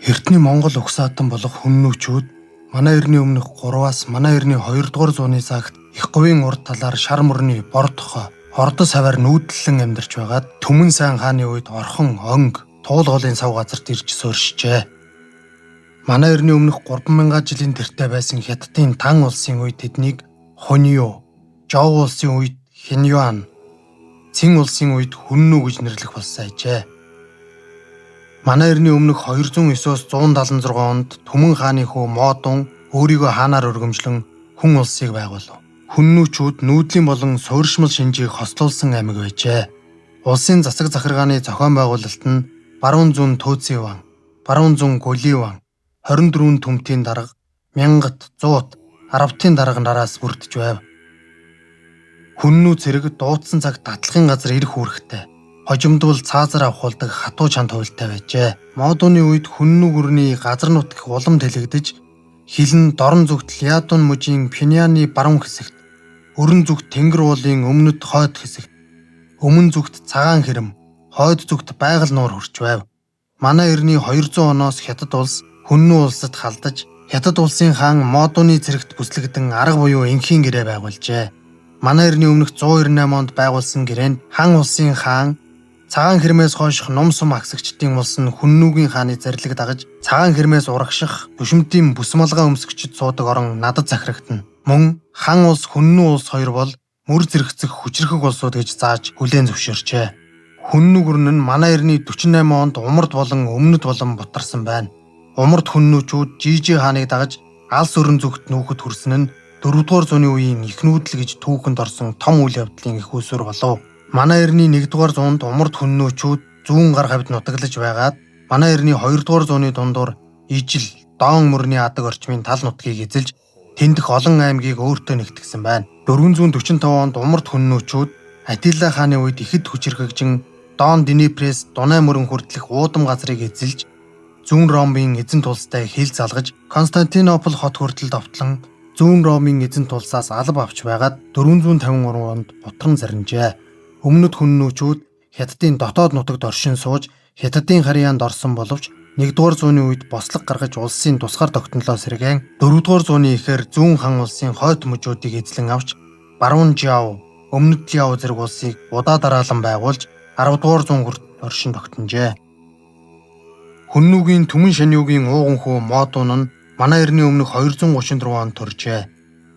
Эртний Монгол угсаатан болох хүннүүчүүд манай эртний өмнөх 3-аас манай эртний 2 дугаар зууны цагт их говийн урд талаар шар мөрний бор тохой ордос хаваар нүүдлэн амьдарч байгаад Түмэн сайн хааны үед Орхон Онг Туул голын сав газарт ирж суурьшжээ. Манай эртний өмнөх 3000 жилийн тэртээ байсан Хятадын Тан улсын үед тэднийг Хунью, Жоо улсын үед Хиньюан, Цин улсын үед Хүннүү гэж нэрлэх болсон ажээ. Манай эртний өмнөх 209-оос 176 онд Түмэн хааны хүү Модун өөрийгөө хаанаар өргөмжлөн хүн улсыг байгуулав. Хүннүүчүүд нүүдлийн болон суурьшмал шинжийг хослуулсан аймаг байжээ. Улсын засаг захиргааны зохион байгуулалт нь баруун зүүн Төөцийн ван, баруун зүүн Гүлийн ван, 24 түмтийн дарга, мянгат, зуут, аравтын дарга нараас бүрдэж байв. Хүннүү цэрэг дуудсан цаг дадлахын газар ирэх үүрэгтэй. Хожимдвол цаазар авахулдаг хатуу чанд хувилтай байжээ. Модууны үед хүннүү гүрний газар нутг улам тэлэгдэж, хилэн дорн зүгт Лядун мужийн Пиняны баруун хэсэгт, өрн зүгт Тэнгэр уулын өмнөд хойд хэсэгт, өмнө зүгт Цагаан хэрэм, хойд зүгт Байгаль нуур хүрч байв. Манай эртний 200 оноос Хятад улс Хүннүү улсад халдаж, Хятад улсын хаан Модууны цэрэгт бүслэгдэн арга буюу энхийн гэрээ байгуулжээ. Манай эртний өмнөх 198 онд байгуулсан гэрээнд хан улсын хаан Цагаан хэрмээс хойших нум сум агсагчдын улс нь Хүннүүгийн хааны зарлиг дагаж цагаан хэрмээс урагших түшмдийн бүс малгай өмсгчд суудаг орон надад захирагдана. Мөн хан улс Хүннүү улс хоёр бол мөр зэрэгцэх хүчрхэг улсууд гэж зааж хүлээн зөвшөөрчээ. Хүннүү гүрэн нь манай эртний 48 онд умард болон өмнөд болон бутарсан байна. Умард хүннүүчүүд Жижи хааныг дагаж алс өрн зүгт нүүхэд хүрсэн нь 4-р зууны үеийн их нүүдэл гэж түүхэнд орсон том үйл явдлын их усүр болов. Манай эртний 1-р зуунд умард хүннүүчүүд зүүн гар хавьд нутаглаж байгаад манай эртний 2-р зууны дундуур Ижил, Дон мөрний адаг орчмын тал нутгийг эзэлж тэндэх олон аймгийг өөртөө нэгтгсэн байна. 445 онд умард хүннүүчүүд Атила хааны үед ихэд хүчирхэгжин Дон Днепрээс Дунай мөрөн хүртэлх уудам газрыг эзэлж зүүн Ромын эзэн тулстай хил залгаж Константинопол хот хүртэл довтлон зүүн Ромын эзэн тулсаас алба авч байгаад 453 онд бутран зарнжээ. Өмнөд хүннүүчүүд Хятадын дотоод нутагт оршин сууж Хятадын харьяанд орсон боловч 1-р зууны үед бослог гаргаж улсын тусгаар тогтнолоо сэргээн 4-р зууны эхээр зүүн хан улсын хойд мужуудыг эзлэн авч Баруун Жао, Өмнөд Лиао зэрэг улсыг удаа дараалан байгуулж 10-р зуун хүртэл оршин тогтножээ. Хүннүүгийн Түмэн Шаньюгийн ууган хүү Модун нь манай эртний өмнөх 234 онд төржээ.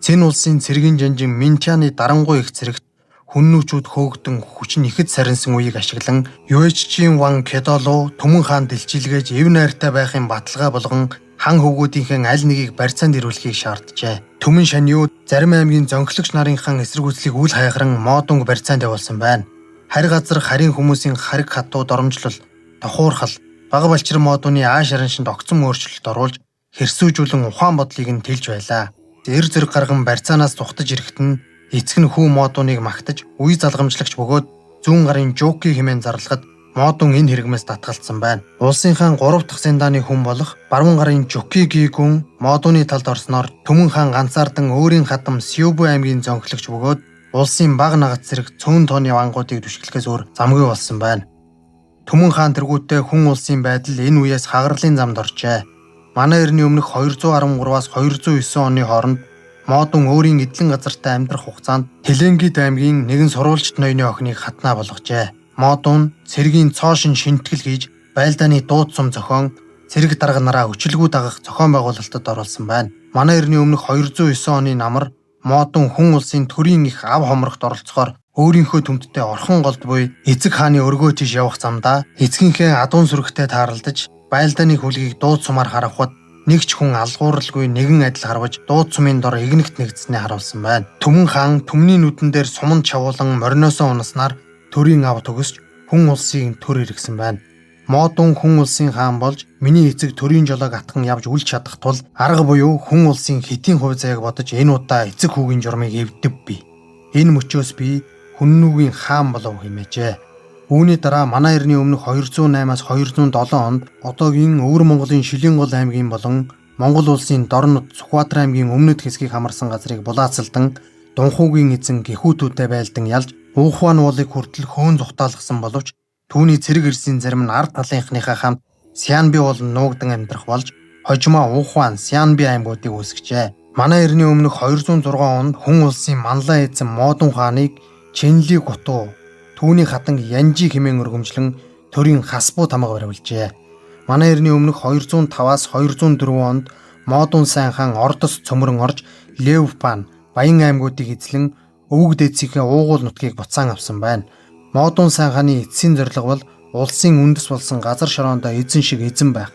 Цэн улсын цэргийн жанжин Минчаны дарангуй их цэрэгт хүннүүчүүд хөөгдөн хүч нь ихэд сарнсан үеийг ашиглан Юэчжийн ван Кедолу Түмэн хаан дэлчилгээж эв найртай байхын баталгаа болгон хан хөвгүүдийнхээ аль нэгийг барьцаанд ирүүлэхийг шаарджээ. Түмэн Шанью зарим аймгийн зөнхлөгч нарынхаа эсэргүүцлийг үл хайхран Модунг барьцаанд явуулсан байна. Харь газар харийн хүмүүсийн хариг хатуу доромжлол, тохуурхал, бага балчир Модуны ааш араншинд огцон өөрчлөлт оруулж хэрсүүжүүлэн ухаан бодлыг нь тэлж байлаа. Эр зэрэг гарган барьцаанаас зүхтаж ирэхэд нь эцэг нь хүү Модуныг магтаж үе залгамжлагч бөгөөд зүүн гарын Жуки хэмээн зарлахад Модун энэ хэрэгмээс татгалцсан байна. Улсын хаан 3 дахь Сэндааны хүн болох баруун гарын Жуки Гигүн Модуны талд орсноор Түмэн хаан ганцаардан өөрийн хадам Сюбу аймгийн зөнхлөгч бөгөөд улсын баг нагат зэрэг цөөн тооны вангуудыг түшиглэхээс өөр замгүй болсон байна. Түмэн хаан тэргүүтээ хүн улсын байдал энэ үеэс хагарлын замд оржээ. Манай эртний өмнөх 213-аас 209 оны хооронд Модун өөрийн эдлэн газартай амьдрах хугацаанд Теленгид аймгийн нэгэн сурвалжит ноёны охиныг хатнаа болгожээ. Модун цэргийн цоо шин шинэтгэл хийж байлдааны дууд сум зохион цэрэг дарга нараа өчилгүй дагах зохион байгуулалтад оруулсан байна. Манай эртний өмнөх 209 оны намар Модун хүн улсын төрийн их ав хомрогт оролцохоор өөрийнхөө түмттэй Орхон голд буй эцэг хааны өргөө тийш явах замдаа эцгийнхээ адуун сүрэгтэй тааралдаж байлдааны хүлгийг дууд сумаар харавхад нэг ч хүн алгууралгүй нэгэн адил харваж дууд сумын дор игнэгт нэгдснээ харуулсан байна. Түмэн хаан түмний нүдэн дээр суманд чавуулан мориноосоо унаснаар төрийн ав төгсч хүн улсын төр эргэсэн байна. Модун хүн улсын хаан болж миний эцэг төрийн жолоог атхан явж үл чадах тул арга буюу хүн улсын хэтийн хувь заяаг бодож энэ удаа эцэг хүүгийн журмыг эвдэв би. Энэ мөчөөс би хүннүүгийн хаан болов хэмээжээ. Үүний дараа манай эртний өмнөх 208-аас 207 онд одоогийн Өвөр Монголын Шилийн гол аймгийн болон Монгол улсын Дорнод Сүхбаатар аймгийн өмнөд хэсгийг хамарсан газрыг булаацалдан Дунхуугийн эзэн Гэхүүтүүдэд байлдан ялж Уухван уулыг хүртэл хөөн зугатаалгасан боловч түүний цэрэг эрсийн зарим нь ард талынхныхаа хамт Сянби болон нуугдан амьдрах болж хожимоо Ухуан, Сянби аймагуудыг үүсгэжээ. Манай эртний өмнөх 206 онд хүн улсын манлай эзэн Модун хааныг Чэнли Гутуу түүний хатан Янжи хэмээн өргөмжлөн төрийн Хасбуу тамга бариулжээ. Манай эртний өмнөх 205-аас 204 онд Модун сайн хаан Ордос цөмрөн орж Левпан, Баян аймагуудыг эзлэн өвөг дээдсийнхээ уугуул нутгийг буцаан авсан байна. Модун сайн хааны эцсийн зорилго бол улсын үндэс болсон газар шороондоо эзэн шиг эзэн байх.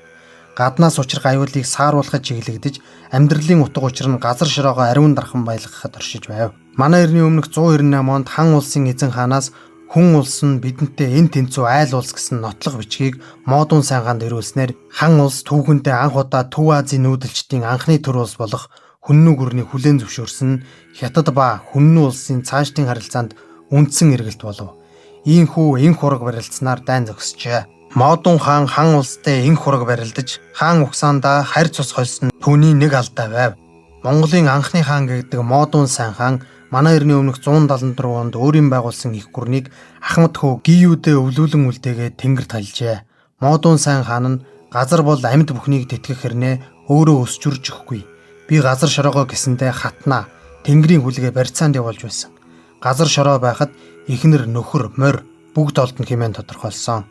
Гаднаас учрах аюулыг сааруулахад чиглэгдэж амьдралын утга учир нь газар шороогоо ариун дархан байлгахад оршиж байв. Манай эртний өмнөх 198 онд хан улсын эзэн хаанаас хүн улс нь бидэнтэй энэ тэнцүү айл улс гэсэн нотлох бичгийг Модун сайн хаанд ирүүлснээр хан улс түүхэндээ анх удаа Төв Азийн нүүдэлчдийн анхны төр улс болох Хүннү гүрнийг хүлээн зөвшөөрсөн нь Хятад ба Хүннү улсын цаашдын харилцаанд үндсэн эргэлт болов. Ийхүү энх хураг барилцсанаар дайн зогсжээ. Модун хаан хан улстай энх хураг барилдаж хаан угсаандаа харь цус хольсон түүний нэг алдаа байв. Монголын анхны хаан гэдэг Модун сайн хаан манай эртний өмнөх 174 онд өөрийн байгуулсан их гүрнийг Ахмад хүү Гиюдэ өвлүүлэн үлдээгээд тэнгэрт халжээ. Модун сайн хаан нь газар бол амьд бүхнийг тэтгэх хэрнээ өөрөө өсчүрж өгөхгүй. Би газар шороогоо гэсэндээ хатнаа. Тэнгэрийн хүлгээ барьцаанд явуулж байсан. Газар шороо байхад эхнэр нөхөр морь бүгд олдно хэмээн тодорхойлсон.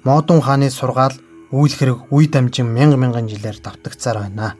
Модун хааны сургаал үйл хэрэг үе дамжин мянга мянган жилээр давтагцаар байна.